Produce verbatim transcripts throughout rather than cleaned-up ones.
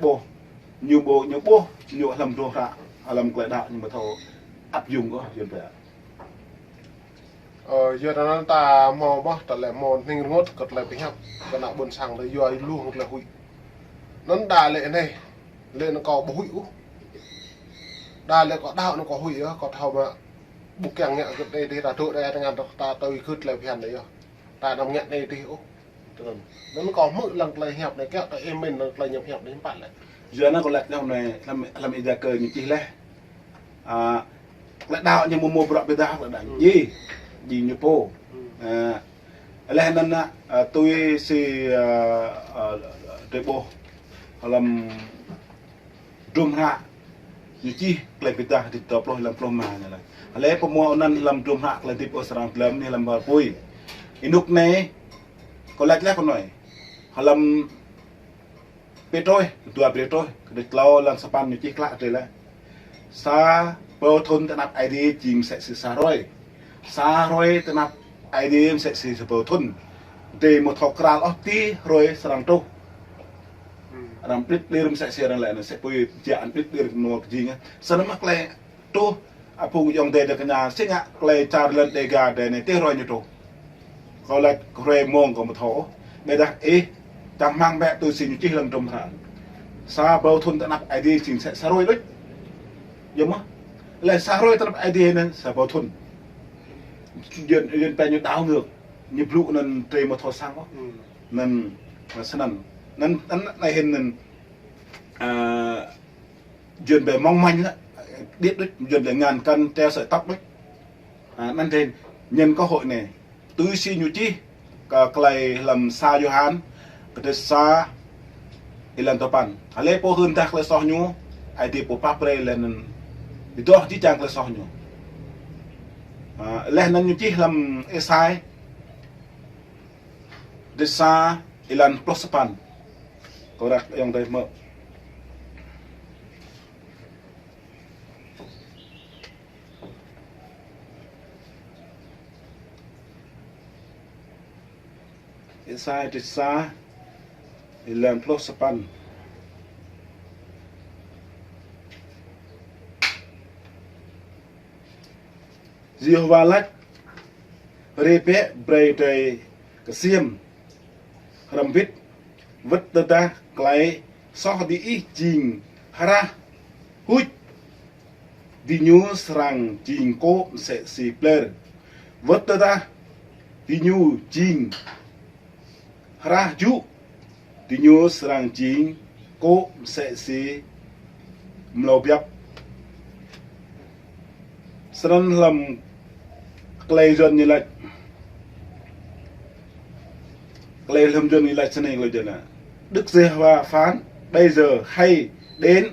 Ƀuh, ñu ƀuh, ñu ƀuh, ñu hlăm hdruôm hră, hlăm tơlơi đaŏ ñu ƀu thâo áp dụng kơ Yuan pia. Ơ, yua anŭn ta hmâo ƀuh, ta lĕ hmâo hning rơngot kơ tơlơi pơhiăp kơ ană ƀôn sang lĕ yua lu hăng tơlơi huĭ. Anŭn đa lĕ anai, lĕ anŭn kâo ƀu huĭ ôh. Đa lĕ kâo đaŏ anŭn kâo huĭ yơh, kâo thâo mă ƀu kiăng ngă kơ anai dih, ta dŏ đai tơngan ta tui kơ tơlơi phiăn anai yơh. Ta anăm ngă anai dih ôh. Tơnăn. Anŭn kâo hmư̆ lăng tơlơi hiăp anai, kiăng ta ih mĭn lăng tơlơi ñu hiăp anai hiư̆m pă lĕ. Yua anŭn kâo laĭ lăng anai, hlăm, hlăm Êjai kơ ñu čih laih. A, tơlơi đaŏ ñu mơ̆ mơ̆ bruă ƀiă dah tơlơi đaŏ. Hmm. Djai, djai ñu pô. Hmm. A, laih anŭn, a, tui si, a, a, tơlơi ƀuh hlăm hdruôm hră ñu čih tơlơi ƀiă dah dĭt dua pluh, hlăm pluh rơma anai laih. Hlơi pô hmâo anŭn hlăm hdruôm hră tơlơi hơdip ôh srăng glăm anai hlăm bar apui. Ênuk anai, kâo laĭ laih kơ anai. Hlăm Pêtrôs, dua Pêtrôs, kơdrêč klâo lăn sapăn ñu čih klă tơlơi laih. Sa rơbâo thŭn tơ anăp Aê Diê jing mơsĕ si sa hrơi. Sa hrơi tơ anăp Aê Diê mơsĕ si sa rơbâo thŭn. Dêh mơ̆ thâo krăl ôh ti hrơi srăng truh. Arăng pĭt plir mơsĕ si arăng laĭ anai, mơsĕ pui jă arăng pĭt plir mơ̆ kơ jing. Snăn mơ̆ tơlơi truh, a, phung ayŏng adơi tơ kơnang, si ngă tơlơi čar lŏn Đêga adih anai, ti hrơi ñu truh. Kâo laĭ hrơi mông kâo ƀu thâo ôh. Ƀiă dah ih, čang rơmang bĕ tui si ñu čih lăng hdruôm hră. Sa rơbâo thŭn tơ anăp Aê Diê jing mơsĕ sa hrơi đôč. Yơh mơ̆. Lĕ sa hrơi tơ anăp Aê Diê anai, sa rơbâo thŭn. Yuan, Yuan pia ñu đảo ngược. Ñu blŭ anŭn tơlơi mơ̆ thâo săng ôh. Hmm. Anŭn, a, snăn. Anŭn, anŭn, anai hĭn anŭn, a, Yuan pia mong manh lĕ, điêt đôč, Yuan pia ngăn cản theo sợi tóc đôč. A, anŭn tơl, nhân cơ hội anai, tui si ñu čih kơ tơlơi hlăm sa Yôhan, kơdrêč sa, êlan duapăn. Hlơi pô hưn dah tơlơi soh ñu, Aê Diê pô pap brơi laih anŭn, ih dŏ jih jang tơlơi soh ñu. A, laih anŭn ñu čih hlăm Êsai, kơdrêč sa, êlan pluh sapăn. Kâo ră ayŏng adơi hmư̆. Êsai kơdrêč sa, êlan pluh sapăn. Yêhôwa laĭ: Rai bĕ brơi drơi kơsiêm hrŏm wĭt, wơ̆t tơdah tơlơi soh diih jing hrah huč, diñu srăng jing kô̆ mơsĕ si pler. Wơ̆t tơdah diñu jing hrah jŭ, diñu srăng jing kô̆ mơsĕ si mlâo biăp. Snăn hlăm tơlơi Yuan ñu laĭ. Tơlơi hlăm Yuan ñu laĭ snei tơlơi Yuan anai: Đức Giê-hô-va phán: Bây giờ hãy đến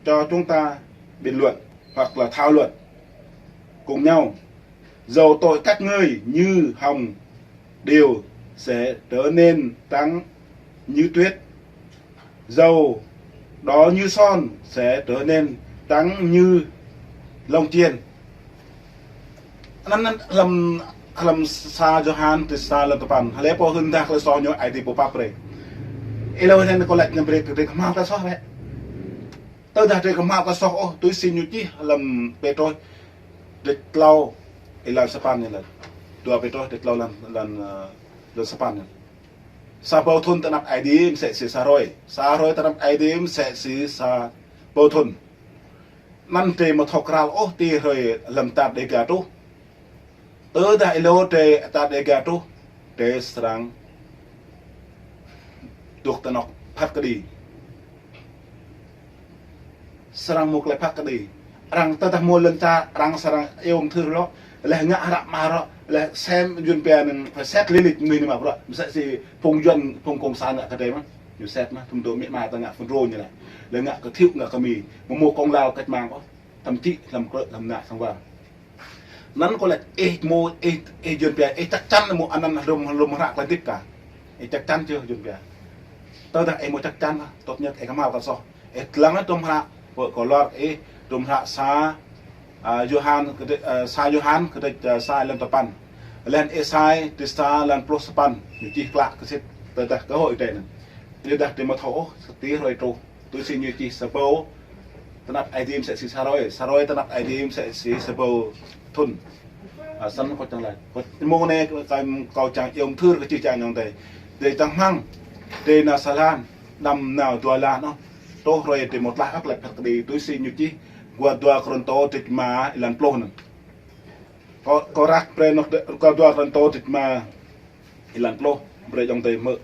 cho chúng ta biện luận hoặc là thảo luận cùng nhau. Dầu tội các ngươi như hồng, điều sẽ trở nên trắng như tuyết. Dầu đỏ như son sẽ trở nên trắng như lông chiên. Anŭn, anŭn hlăm, hlăm sa Yôhan kơdrêč sa êlan duapăn. Hlơi pô hưn dah tơlơi soh ñu, Aê Diê pô pap brơi. Êlâo anŭn kâo laĭ ñu brơi, drơi kơhma̱l tơlơi soh bĕ. Tơdah drơi kơhma̱l tơlơi soh ôh, tui si ñu čih hlăm Pêtrôs kơdrêč klâo êlan sapăn anai laĭ. Dua Pêtrôs kơdrêč klâo êlan, êlan, ơ, êlan sapăn anai. Sa rơbâo thŭn tơ anăp Aê Diê mơsĕ si sa hrơi. Sa hrơi tơ anăp Aê Diê mơsĕ si sa rơbâo thŭn. Anŭn drơi mơ̆ thâo krăl ôh ti hrơi hlăm čar Đêga truh. Tơdah êlâo drơi čar Đêga truh, drơi srăng dŏ tơ anŏ phat kơđi. Srăng mơ̆ tơlơi phat kơđi. Arăng tơdah mơ̆ lŏn čar, arăng srăng iâu mơthưr lŏ, lĕ ngă hră mă rŏ, lĕ sem Yuan pia anŭn phải xét lý lịch mơnuih anai mă bruă. Mơsĕ si phung Yuan, phung cộng sản ngă kơ drơi mơ̆n. Ñu xét mơ̆n, thŭm dŏ mĭ ma ta ngă phun rô ñu lĕ. Lĕ ngă kơ thiu, ngă kơ mi. Mơ̆ mơ̆ công lao cách mạng ôh. Thậm chí hlăm krư̆, hlăm ană sang war. Anŭn kâo laĭ, ih mơ̆, ih, ih Yuan pia, ih chắc chắn mơ̆ anŭn hlăm, hlăm hră tơlơi hơdip kah. Ih chắc chắn chưa Yuan pia? Tơdah ih mơ̆ chắc chắn, tốt nhất ih kơhma̱l tơlơi soh. Ih lăng hlăm hră, pơ kâo lor ih, hlăm hră sa, a, Yôhan, kơdrêč, a, sa Yôhan, kơdrêč, a, sa êlan duapăn. Laih anŭn Êsai, kơdrêč sa êlan pluh sapăn, ñu čih klă kơ sĭt, tơdah kơ hơi drơi anŭn. Tơdah drơi mơ̆ thâo ôh, ti hrơi truh. Tui si ñu čih sa rơbâo, tơnap Aê Diê mơsĕ si sa hrơi, sa hrơi tơnap Aê Diê mơsĕ si sa rơbâo thŭn. A, snăn kâo čang laĭ. Kâo mơ̆ng anai kâo, kâo čang iâu mthưr kơ čih čang ayŏng adơi. Drei čang hmăng, drei nao sa lan, đăm nao dua lan ôh. Truh hrơi drei mâo tlaih ôh tơlơi phat kđi, tui si ñu čih, guah dua Kôrantô kdrêč rơma êlan pluh anăn. Kâo, kâo răk brei anôk, guah dua Kôrantô kdrêč rơma êlan pluh, brei ayŏng adơi hmư̆.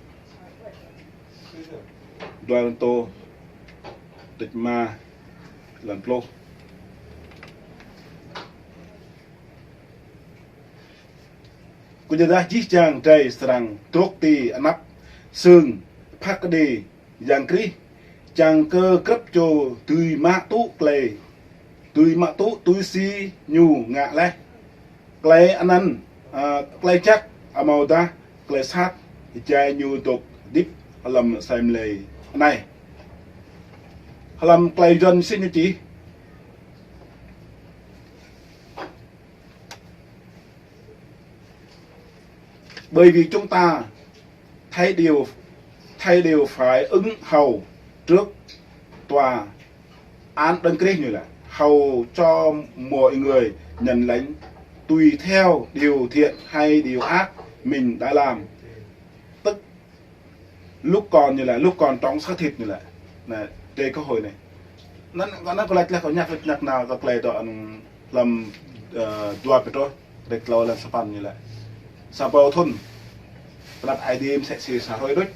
Dua Kôrantô kdrêč rơma êlan pluh. Kyuadah jih jang drei srăng dôk ti anăp sưng phat kđi Yang Krist, čiăng kơ grăp čô dưi mă tŭ klei, dưi mă tŭ tui si ñu ngă laih. Klei anăn, a, klei jăk amâodah klei sat, êjai ñu dôk hơdip hlăm asei mlei anei. Hlăm klei Yuăn si ñu čih. Bởi vì chúng ta thấy điều, thấy điều phải ứng hầu trước tòa án Đấng Christ, ñu laĭ, hầu cho mọi người nhận lãnh tùy theo điều thiện hay điều ác mình đã làm. Tức lúc còn, ñu laĭ, lúc còn trong xác thịt, ñu laĭ. Anei, drei kơ hơi anei. Anăn, anăn kâo laĭ leh kâo ñăk, ñăk nao kơ klei dŏ, hlăm, ơ, dua Pêtrôs, kdrêč klâo êlan sapăn, ñu laĭ. Sa rơbâo thŭn, tơnap Aê Diê mơsĕ si sa hrơi đôč.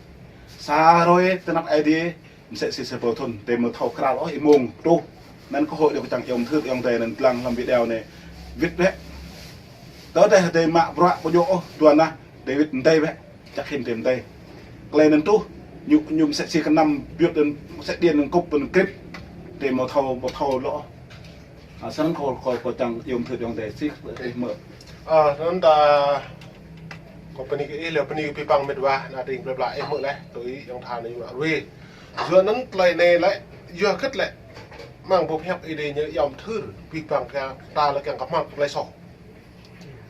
Sa hrơi tơnap Aê Diê mơsĕ si sa rơbâo thŭn, drei mâo thâo krăl ôh ih mông truh. Anăn kơ hơi anei kâo čang iâu mthưr ayŏng adơi anăn dlăng hlăm video anei. Wĭt bĕ. Tơdah drei mă bruă ƀu djơ̆ ôh, dua nah, drei wĭt mdei bĕ. Čăk hĭn drei mdei. Klei anăn truh, ñu, ñu mơsĕ si kơnăm biut anăn, mơsĕ điện anăn kŭp anăn krĭp. Drei mâo thâo, mâo thâo lŏ. A, snăn kâo, kâo, kâo čang iâu mthưr ayŏng adơi sĭt, ih hmư̆. A, anăn ta, kâo bơni kơ ih, leh bơni kơ abih bang mĕt wa, ană tring plei pla ih hmư̆ leh, tui ayŏng tha anei yua rui. Yua anăn tơlơi anei lĕ, yua hơget lĕ, mơ̆ng boh hiăp Aê Diê ñu iâu mthưr, abih bang kơ ta lĕ kiăng kơ hmăng tơlơi soh.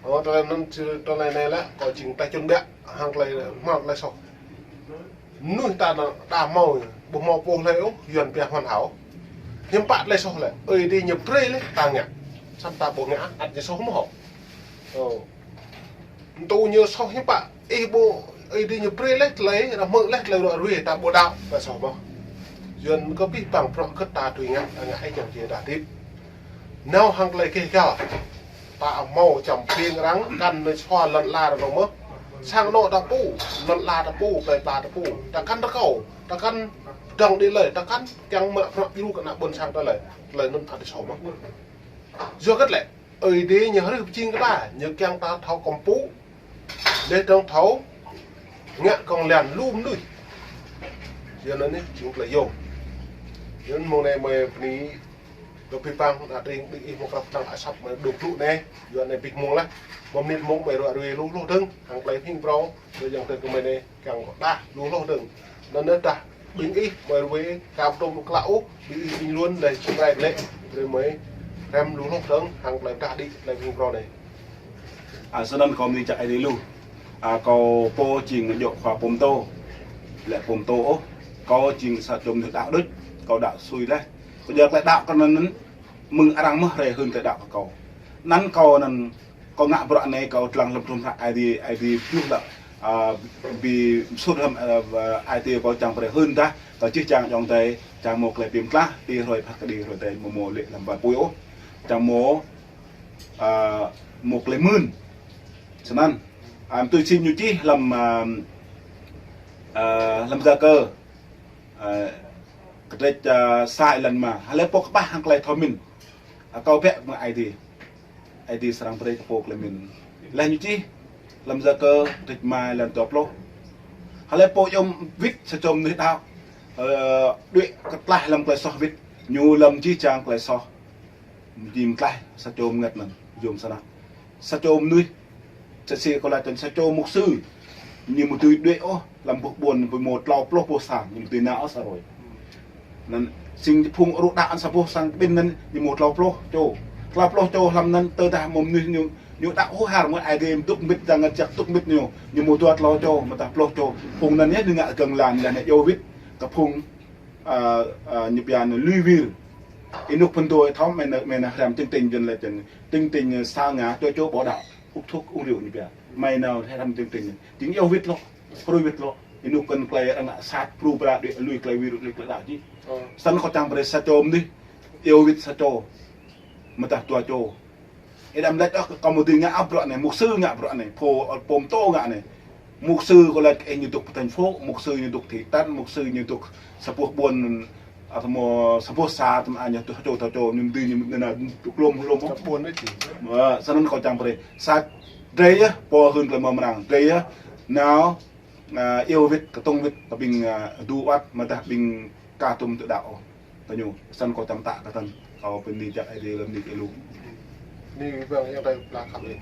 Ơ, tơlơi anăn, tơlơi anei lĕ, kâo jing tơlơi čun ƀiă, hăng tơlơi hmăng tơlơi soh. Mnuih ta anăn đa mâo, ƀu mâo pô hlơi ôh, Yuăn pia hoàn hảo. Hiư̆m pă tơlơi soh lĕ, Aê Diê ñu brei leh ta ngă. Samơ̆ ta ƀu ngă, ăt ñu soh mơ̆ hŏ. Ơ. Tŭ ñu soh hiư̆m pă, ih ƀu, Aê Diê ñu brei leh tơlơi, ră mơ̆ leh tơlơi ră ruai, ta ƀu đaŏ, ta soh mơ̆. Yuăn kơ abih bang bruă hơget ta tui ngă, ta ngă ih kiăng či ta hơdip. Nao hăng tơlơi gêh gal. Ta mâo čăm ping arăng, kăn nao sua lăn ala arăng mơ̆. Sang anŏ ta pô, lăn ala ta pô, plei pla ta pô. Ta kăn rơkâo, ta kăn dŏng đĭ lơi, ta kăn kiăng mă bruă djru kơ ană ƀôn sang ta lơi. Tơlơi anŭn ăt soh mơ̆. Yua hơget lĕ, Aê Diê ñu hrih pơjing kơ ta, ñu kiăng ta thâo kơmpŭ. Leh dơ̆ng thâo ngă kŏng lăn lu mơnuih. Yua anŭn anei jing tơlơi yôm. Yua anŭn mơ̆ng anei mơi bơni kơ abih bang ană tring ƀing ih mơ̆ng krăp tơnăng asăp mơi dŏ blŭ anei. Yua anei abih mơ̆ng leh. Mơ̆ng mơnit mơ̆ng mơi ră ruai lu hloh dơ̆ng. Hăng tơlơi ping phrâo. Yua yang tơlơi kơ mơi anei kiăng kơ đah lu hloh dơ̆ng. Anŭn anei đah ƀing ih mơi ruai kâo tŭm klă ôh. Ƀing ih ƀing Yuăn leh jing rai lĕ. Tơlơi mơi rem lu hloh dơ̆ng. Hăng tơlơi đah đĭ tơlơi ping phrâo anei. A, snăn kâo mơ̆ng čăk Aê Diê lu. A, kâo pô jing djŏ khua pô mtô. Lĕ pô mtô ôh. Kâo jing sa čô mnuih đaŏ đôč. Kâo đaŏ sui leh. Kâo djă tơlơi đaŏ kơ anăn anŭn mơ̆ng arăng mơ̆ hrơi hưn tơlơi đaŏ kơ kâo. Anăn kâo anăn kâo ngă bruă anei kâo dlăng hlăm hrŏm hră Aê Diê, Aê Diê pioh lă, a, bi sut hlăm, a, Aê Diê kâo čang brei hưn dah, kâo čih čang ayŏng adơi, čang mâo klei bi mtlaih, ti hrơi phat kđi hrơi adai mâo mâo lĕ hlăm ba pui ôh. Čang mâo, a, mâo klei mưn. Snăn, a, tui si ñu čih hlăm, a, a, hlăm Yakơ, a, kdrêč, a, sa êlan rơma. Hlơi pô kơƀah hăng klei thâo mĭn. A, kâo bĕ mơ̆ng Aê Diê. Aê Diê srăng brei kơ pô klei mĭn. Leh ñu čih, hlăm Yakơ kdrêč rơma êlan dua pluh. Hlơi pô yôm wĭt sa čô mnuih đaŏ, ơ, đuĕ kơ tlaih hlăm klei soh wĭt. Ñu lăm jih jang klei soh. Jing tlaih sa čô mngăt anăn, yôm snăn. Sa čô mnuih, sa si kâo laĭ tơl sa čô mục sư, ñu mâo dưi đuĕ ôh, hlăm boh ƀuôn, ƀu mâo tlâo pluh boh sang, ñu mâo dưi nao ôh sa hrơi. Anăn, sĭt phung rŭ đaŏ anăn sa boh sang ƀĭn anăn, ñu mâo tlâo pluh čô. Tlâo pluh čô hlăm anăn, tơdah mâo mnuih ñu, ñu đaŏ hur har mơ̆ng Aê Diê dôk mbĭt, dăng ngă jăk dôk mbĭt ñu, ñu mâo dua tlâo čô, mơ̆ tah pluh čô. Phung anăn yơh ñu ngă gơ̆ng lan, ñu laĭ ñu djru wĭt, kơ phung Ơ, ơ, ñu pia anai lui wir. Ih nuk phun dô thâo mơi anai, mơi anai hrăm chương trình jăn lĕ jăn. Chương trình sa ngă čô čô ƀu đaŏ. Hút thuốc uống rượu ñu pia. Mơi anai hrăm chương trình. Jing iâu wĭt lŏ. Prui wĭt lŏ. Ih nuk kăn tơlơi arăng ngă sat pru pra đuaĭ lui tơlơi wir lui tơlơi đaŏ či. Ơ. Snăn kâo čang brơi sa čô mơnuih. Iâu wĭt sa čô. Mơdah dua čô. Ih đăm laĭ ôh kơ kâo mơ̆ dưi ngă bruă anai, mục sư ngă bruă anai, pô, pô mtô ngă anai. Mục sư kâo laĭ kơ ih ñu dôk thành phố, mục sư ñu dôk thị trấn, mục sư ñu dôk sa boh ƀuôn, atâo mơ̆ sa boh xã, tơma ñu dôk čô, tơčô, ñu dưi ñu nao glŏm glŏm. Sa ƀuôn đôč či. Ơ, snăn kâo čang brơi. Sa drei yơh, pô hưn tơlơi mrâo mrang, drei yơh, nao, ơ, iâu wĭt, kơtông wĭt, kơ ƀing, ơ, dŏ wăt, mơdah ƀing ka tŭm tơ đaŏ ôh. Tơ ñu, snăn kâo čang tă kơ tăn, kâo pơni jak Ơi Adai lăm ni kơ lu. Ni ƀing yang tơ pla khăp ni.